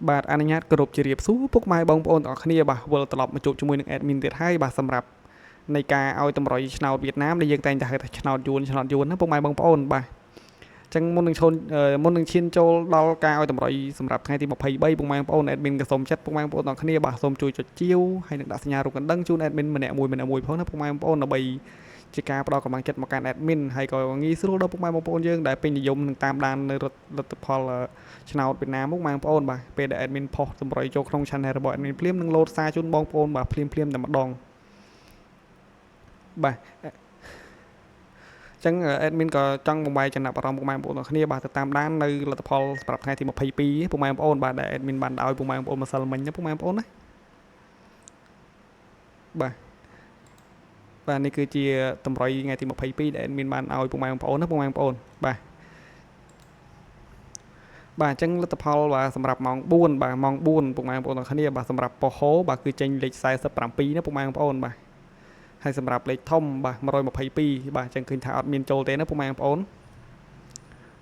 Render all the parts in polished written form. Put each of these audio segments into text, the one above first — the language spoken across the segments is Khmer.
បាទអនុញ្ញាតគោរពជម្រាបសួរពុកម៉ែបងប្អូនទាំងអស់គ្នាបាទវិលត្រឡប់មកជួបជាមួយនឹង admin ទៀតហើយបាទសម្រាប់នៃការឲ្យតម្រុយឆ្នោតវៀតណាមដែលយើងតែងតែហៅថាឆ្នោតយួនឆ្នោតយួនណាពុកម៉ែបងប្អូនបាទអញ្ចឹងមុននឹងឈូនមុននឹងឈានចូលដល់ការឲ្យតម្រុយសម្រាប់ថ្ងៃទី23ពុកម៉ែបងប្អូន admin ក៏សូមចិត្តពុកម៉ែបងប្អូនទាំងអស់គ្នាបាទសូមជួយចុចជាវហើយនឹងដាក់សញ្ញារូបកណ្ដឹងជូន admin ម្នាក់មួយម្នាក់មួយផងណាពុកម៉ែបងប្អូនដើម្បីជាការផ្ដល់កម្លាំងចិត្តមកកាន់ admin ហើយក៏ងាយស្រួលដល់ពុកម៉ែបងប្អូនយើងដែលពេញនិយមនឹងតាមដាននៅលទ្ធផលឆ្នោតវៀតណាមពុកម៉ែបងប្អូនបាទពេលដែល admin ផុសតម្រុយចូលក្នុង channel របស់ admin ភ្លាមនឹងលោតសារជូនបងប្អូនបាទភ្លាមភ្លាមតែម្ដងបាទអញ្ចឹង admin ក៏ចង់បំបែកចំណាប់អារម្មណ៍ពុកម៉ែបងប្អូនទាំងគ្នាបាទទៅតាមដាននៅលទ្ធផលសម្រាប់ថ្ងៃទី22ពុកម៉ែបងប្អូនបាទដែល admin បានឲ្យពុកម៉ែបងប្អូនម្សិលមិញណាពុកម៉ែបងប្អូនណាបាទបាទនេះគឺជាតម្រុយថ្ងៃទី22ដែល admin បានឲ្យពុកម៉ែបងប្អូនណាពុកម៉ែបងប្អូនបាទបាទអញ្ចឹងលទ្ធផលបាទសម្រាប់ម៉ោង4បាទម៉ោង4ពុកម៉ែបងប្អូនទាំងគ្នាបាទសម្រាប់ប៉ុស្តិ៍ហូបាទគឺចេញលេខ47ណាពុកម៉ែបងប្អូនបាទហើយសម្រាប់លេខធំបាទ122បាទអញ្ចឹងឃើញថាអត់មានចូលទេណាពុកម៉ែបងប្អូន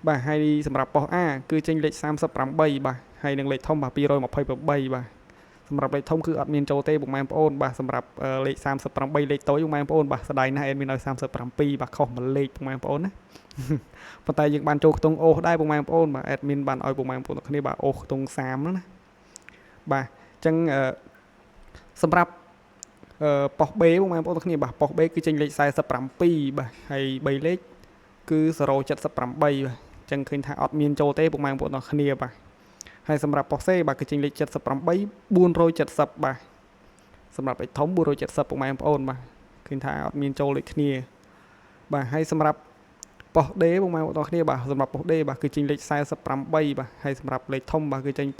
បាទហើយសម្រាប់ប៉ុស្តិ៍ A គឺចេញលេខ38បាទហើយនឹងលេខធំបាទ228បាទសម្រាប់លេខធំគឺអត់មានចូលទេពុកម៉ែបងប្អូនបាទសម្រាប់លេខ38លេខតូចពុកម៉ែបងប្អូនបាទស្ដាយណាស់ admin ឲ្យ37បាទខុសមួយលេខពុកម៉ែបងប្អូនណាប៉ុន្តែយើងបានចូលខ្ទង់អូសដែរពុកម៉ែបងប្អូនបាទ admin បានឲ្យពុកម៉ែបងប្អូនទាំងគ្នាបាទអូសខ្ទង់30ណាបាទអញ្ចឹងសម្រាប់ប៉ុស្តិ៍ B ពុកម៉ែបងប្អូនទាំងគ្នាបាទប៉ុស្តិ៍ B គឺចេញលេខ47បាទហើយ3លេខគឺ078បាទអញ្ចឹងឃើញថាអត់មានចូលទេពុកម៉ែបងប្អូនទាំងគ្នាបាទហើយសម្រាប់ប៉ុស្តិ៍ C បាទគឺចេញលេខ78 470បាទសម្រាប់លេខធំ470ពុកម៉ែបងប្អូនបាទឃើញថាអត់មានចូលដូចគ្នាបាទហើយសម្រាប់ប៉ុស្តិ៍ D ពុកម៉ែបងប្អូនគ្នាបាទសម្រាប់ប៉ុស្តិ៍ D បាទគឺចេញលេខ48បាទហើយសម្រាប់លេខធំបាទគឺចេញ707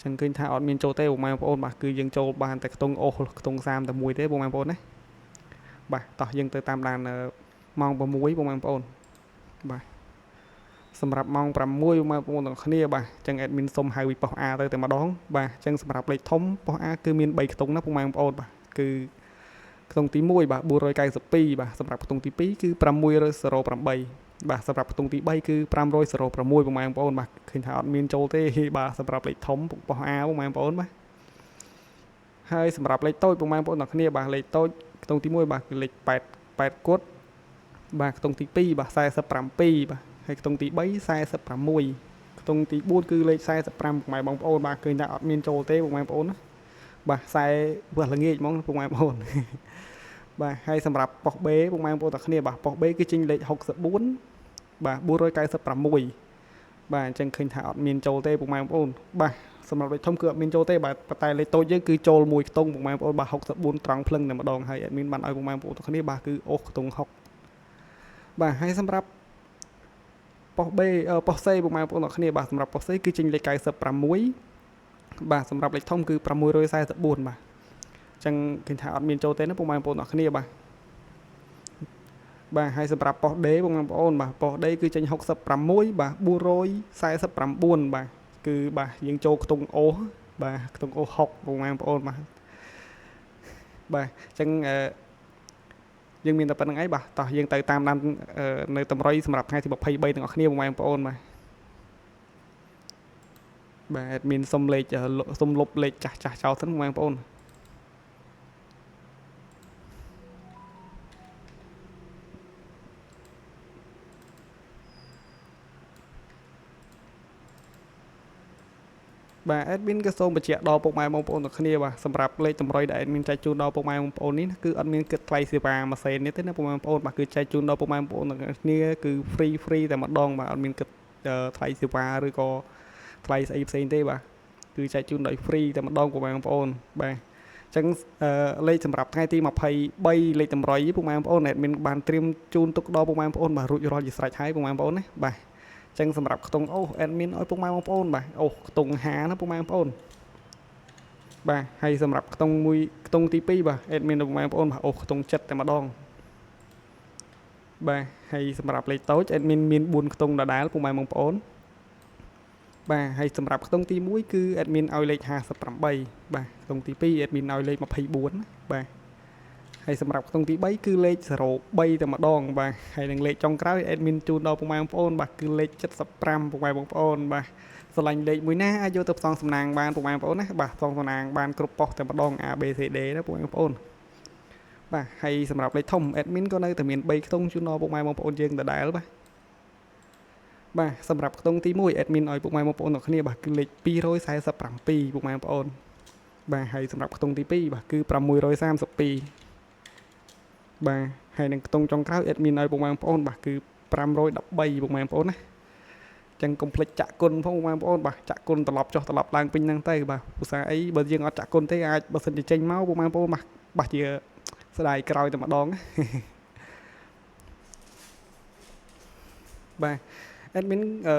ចឹងឃើញថាអត់មានចូលទេពុកម៉ែបងប្អូនបាទគឺយើងចូលបានតែខ្ទង់អូសខ្ទង់30តែមួយទេពុកម៉ែបងប្អូនណាបាទតោះយើងទៅតាមដានម៉ោង6ពុកម៉ែបងប្អូនបាទសម្រាប់ម៉ោង6ពុកម៉ែបងប្អូនទាំងគ្នាបាទអញ្ចឹង admin សុំហៅពីប៉ុស្តិ៍ A ទៅតែម្ដងបាទអញ្ចឹងសម្រាប់លេខធំប៉ុស្តិ៍ A គឺមាន3ខ្ទង់ណាពុកម៉ែបងប្អូនបាទគឺខ្ទង់ទី1បាទ492បាទសម្រាប់ខ្ទង់ទី2គឺ608បាទសម្រាប់ខ្ទង់ទី3គឺ506ពុកម៉ែបងប្អូនបាទឃើញថាអត់មានចូលទេបាទសម្រាប់លេខធំប៉ុស្តិ៍ A ពុកម៉ែបងប្អូនបាទហើយសម្រាប់លេខតូចពុកម៉ែបងប្អូនទាំងគ្នាបាទលេខតូចខ្ទង់ទី1បាទគឺលេខ8 8គត់បាទខ្ទង់ទី2បាទ47បាទហើយខ្ទង់ទី3 46ខ្ទង់ទី4គឺលេខ45ពុកម៉ែបងប្អូនបាទឃើញថាអត់មានចូលទេពុកម៉ែបងប្អូនណាបាទ40វាស់ល្ងាចហ្មងពុកម៉ែបងប្អូនបាទហើយសម្រាប់ប៉ុស្តិ៍ B ពុកម៉ែបងប្អូនទាំងគ្នាបាទប៉ុស្តិ៍ B គឺចេញលេខ64បាទ496បាទអញ្ចឹងឃើញថាអត់មានចូលទេពុកម៉ែបងប្អូនបាទសម្រាប់លេខធំគឺអត់មានចូលទេបាទប៉ុន្តែលេខតូចយើងគឺចូលមួយខ្ទង់ពុកម៉ែបងប្អូនបាទ64ត្រង់ភ្លឹងតែម្ដងហើយ admin បានឲ្យពុកម៉ែបងប្អូនទាំងគ្នាបាទគឺអូសខ្ទង់6បាទហើយសម្រាប់ប៉ុស្តិ៍ B ប៉ុស្តិ៍ C ពុកម៉ែបងប្អូនទាំងគ្នាបាទសម្រាប់ប៉ុស្តិ៍ C គឺចេញលេខ96បាទសម្រាប់លេខធំគឺ644បាទអញ្ចឹងឃើញថាអត់មានចូលទេណាពុកម៉ែបងប្អូនទាំងគ្នាបាទបាទហើយសម្រាប់ប៉ុស្តិ៍ D បងប្អូនបាទប៉ុស្តិ៍ D គឺចេញ66បាទ449បាទគឺបាទយើងចូលខ្ទង់អូសបាទខ្ទង់អូស6បងប្អូនបាទបាទអញ្ចឹងអឺយើងមានតែប៉ុណ្្នឹងឯងបាទតោះយើងទៅតាមដាននៅតម្រុយសម្រាប់ថ្ងៃទី23ទាំងអស់គ្នាបងប្អូនបាទបាទ admin សុំលេខសុំលុបលេខចាស់ចាស់ចោលសិនបងប្អូនបាទ admin ក៏សូមបញ្ជាក់ដល់ពុកម៉ែបងប្អូនទាំងគ្នាបាទសម្រាប់លេខតម្រុយដែល admin ចែកជូនដល់ពុកម៉ែបងប្អូននេះគឺអត់មានគិតថ្លៃសេវាម៉ាស៊ីននេះទេណាពុកម៉ែបងប្អូនបាទគឺចែកជូនដល់ពុកម៉ែបងប្អូនទាំងគ្នាគឺ free free តែម្ដងបាទអត់មានគិតថ្លៃសេវាឬក៏ថ្លៃស្អីផ្សេងទេបាទគឺចែកជូនដោយ free តែម្ដងពុកម៉ែបងប្អូនបាទអញ្ចឹងលេខសម្រាប់ថ្ងៃទី23លេខតម្រុយពុកម៉ែបងប្អូន admin បានត្រៀមជូនទុកដល់ពុកម៉ែបងប្អូនបាទរួចរាល់ជាស្រេចហើយពុកម៉ែបងប្អូនណាបាទចឹងសម្រាប់ខ្ទង់អូស admin ឲ្យពុកម៉ែបងប្អូនបាទអូសខ្ទង់5ណាពុកម៉ែបងប្អូនបាទហើយសម្រាប់ខ្ទង់មួយខ្ទង់ទី2បាទ admin ពុកម៉ែបងប្អូនបាទអូសខ្ទង់7តែម្ដងបាទហើយសម្រាប់លេខតូច admin មាន4ខ្ទង់ដដែលពុកម៉ែបងប្អូនបាទហើយសម្រាប់ខ្ទង់ទី1គឺ admin ឲ្យលេខ58បាទខ្ទង់ទី2 admin ឲ្យលេខ24បាទ ហើយសម្រាប់ខ្ទង់ទី3គឺលេខ03តែម្ដងបាទហើយនឹងលេខចុងក្រោយ admin ជូនដល់ពុកម៉ែបងប្អូនបាទគឺលេខ75ពុកម៉ែបងប្អូនបាទស្រឡាញ់លេខមួយណាអាចយកទៅផ្សងសំណាងបានពុកម៉ែបងប្អូនណាបាទផ្សងសំណាងបានគ្រប់ប៉ុស្តិ៍តែម្ដង A B C D ណាពុកម៉ែបងប្អូនបាទហើយសម្រាប់លេខធំ admin ក៏នៅតែមាន3ខ្ទង់ជូនដល់ពុកម៉ែបងប្អូនយើងដដែលបាទបាទសម្រាប់ខ្ទង់ទី1 admin ឲ្យពុកម៉ែបងប្អូនទាំងគ្នាបាទគឺលេខ247ពុកម៉ែបងប្អូនបាទហើយសម្រាប់ខ្ទង់ទី2បាទគឺ632បាទហើយនឹងខ្ទង់ចុងក្រោយ admin ឲ្យពុកម៉ែបងប្អូនបាទគឺ513ពុកម៉ែបងប្អូនណាចឹងកុំភ្លេចចាក់គុណផងបងប្អូនបាទចាក់គុណត្រឡប់ចុះត្រឡប់ឡើងពេញហ្នឹងទៅបាទឧស្សាហ៍អីបើយើងអត់ចាក់គុណទេអាចបើសិនជាចេញមកពុកម៉ែបងប្អូនបាទបាទជាស្ដាយក្រោយតែម្ដងបាទ admin អឺ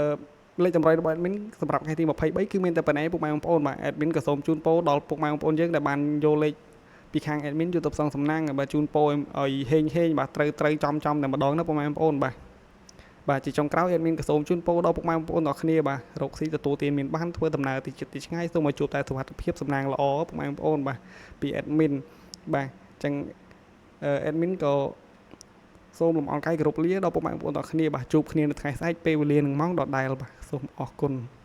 លេខតម្រុយរបស់ admin សម្រាប់ថ្ងៃទី23គឺមានតែប៉ុណ្ណេះពុកម៉ែបងប្អូនបាទ admin ក៏សូមជូនពរដល់ពុកម៉ែបងប្អូនយើងដែលបានយកលេខពីខាង admin យកទៅផ្សងសំណាងបាទជូនពរឲ្យហេងហេងបាទត្រូវត្រូវចំចំតែម្ដងណាពុកម៉ែបងប្អូនបាទបាទជាចុងក្រោយ admin ក៏សូមជូនពរដល់ពុកម៉ែបងប្អូនទាំងគ្នាបាទរកស៊ីទទួលទានមានបានធ្វើដំណើរទីជិតទីឆ្ងាយសូមឲ្យជួបតែសុវត្ថិភាពសំណាងល្អពុកម៉ែបងប្អូនបាទពី admin បាទអញ្ចឹង admin ក៏សូមលំអរកាយគោរពលាដល់ពុកម៉ែបងប្អូនទាំងគ្នាបាទជួបគ្នានៅថ្ងៃស្អែកពេលវេលានឹងម៉ោងដដែលបាទសូមអរគុណ។